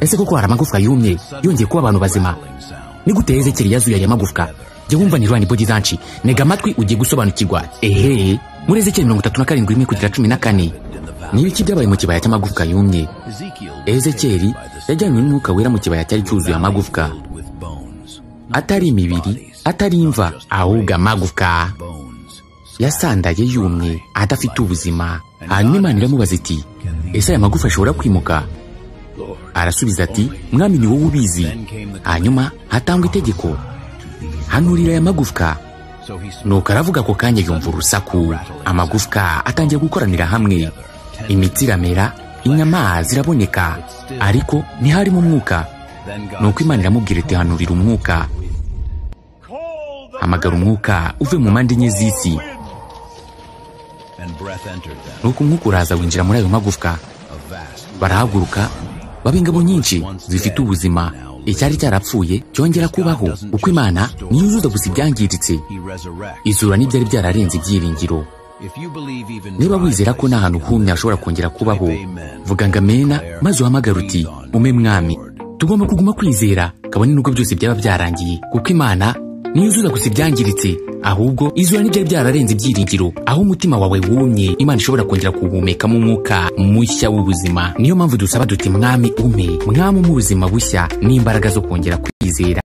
Ese koko hari amagufwa yumye yongeye kuba abantu bazima? Ni gute Ezekiyeli yazuye aya magufwa? Jya wumva ni Rwanda Body Zanchi, ntega amatwi ugiye gusobanukirwa. Ehe, muri Ezekiyeli 37:1-14, ni ibiki byabaye mu kibaya cy'amagufwa yumye? Ezekiyeli yajyanywe n'Umwuka Wera mu kibaya cyari cyuzuye amagufwa, atari imibiri, atari imva, ahubwo amagufwa yasandaye yumye, adafite ubuzima. Hanyuma Imana iramubaza iti: ese aya magufa ashobora kwimuka? Arasubiza ati: Mwami, ni wowe ubizi. Hanyuma hatangwa itegeko: hanurira aya magufwa. Nuko aravuga, ako kanya yumva urusaku, amagufwa atangiye gukoranira hamwe, imitsi iramera, inyama ziraboneka, ariko ntiharimo umwuka. Nuko Imana iramubwira iti: hanurira umwuka, hamagara umwuka uve mu mpande enye z'isi. Nuko umwuka uraza winjira muri ayo magufwa, barahaguruka baba ingabo nyinshi zifite ubuzima. Icyari cyarapfuye cyongera kubaho. Uko Imana ntiyuzuza gusa ibyangiritse, izura n'ibyari byararenze ibyiringiro. Niba wizera ko nta hantu humye hashobora kongera kubaho, vuga ngo amena, maze uhamagare uti: ume Mwami. Tugomba kuguma kwizera kabone nubwo byose byaba byarangiye, kuko Imana ntiyuzuza gusa ibyangiritse, ahubwo izura n'ibyari byararenze ibyiringiro. Aho umutima wawe wumye, Imana ishobora kongera kuwuhumekamo umwuka mushya w'ubuzima. Niyo mpamvu dusaba duti: Mwami umpe, Mwami umpe ubuzima bushya n'imbaraga zo kongera kwizera.